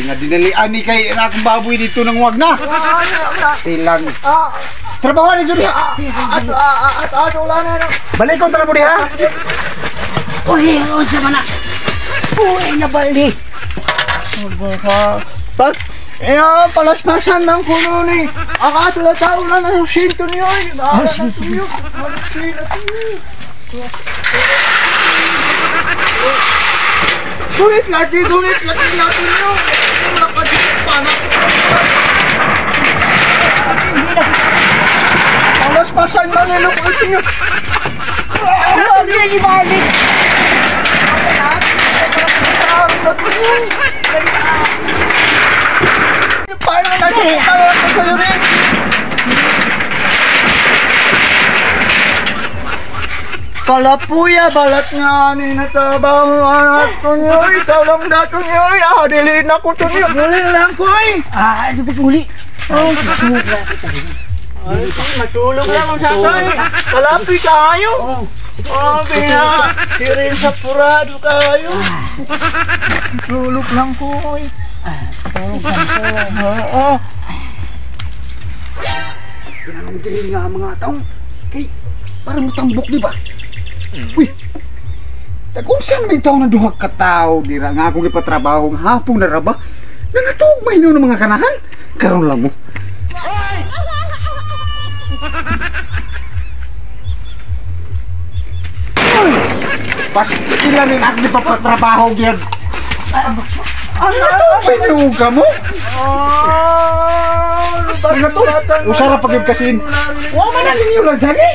Nga dinalian ni kay na akong baboy dito nang wag na. Tilang. Trabaho ni Judy. At wala na. Balik ko trabaho diha. Uy, unsa man na? Uy, nabali. Pag eh, palaspasan ng kuno ni. Akatula tao na ng sinto niyo. Bahala na niyo. Sulit lagi natin niyo. Wala ka dito pa na. Palaspasan man nilo ko niyo. Ano ni balik? Paano na siya? Paano na sa'yo rin? Kalapuya, balat nga ni natabaho anak ko niyo. Ikaw lang dato niyo. Ah, dili na ko to niyo. Muli lang ko eh. Ah, ano ba muli? Ay, matulog lang ang tatay. Kalapi kayo. Oh, bina. Sirin sa purado kayo. Tulog lang ko eh. Tulog lang ko. Oo. Pinanong diri nga mga taong kay parang mutambok di ba? Uy. Kung saan may tao na duha ka tao dira nga akong gipatrabaho ng hapon na ra ba? Nangatog may ng mga kanahan. Karon lang mo. Pastila rin akong gipapatrabaho gyud. Ano to? Pinuga ka mo? Ano to? Usara pag yung kasin. Wa man na ninyo lang sani.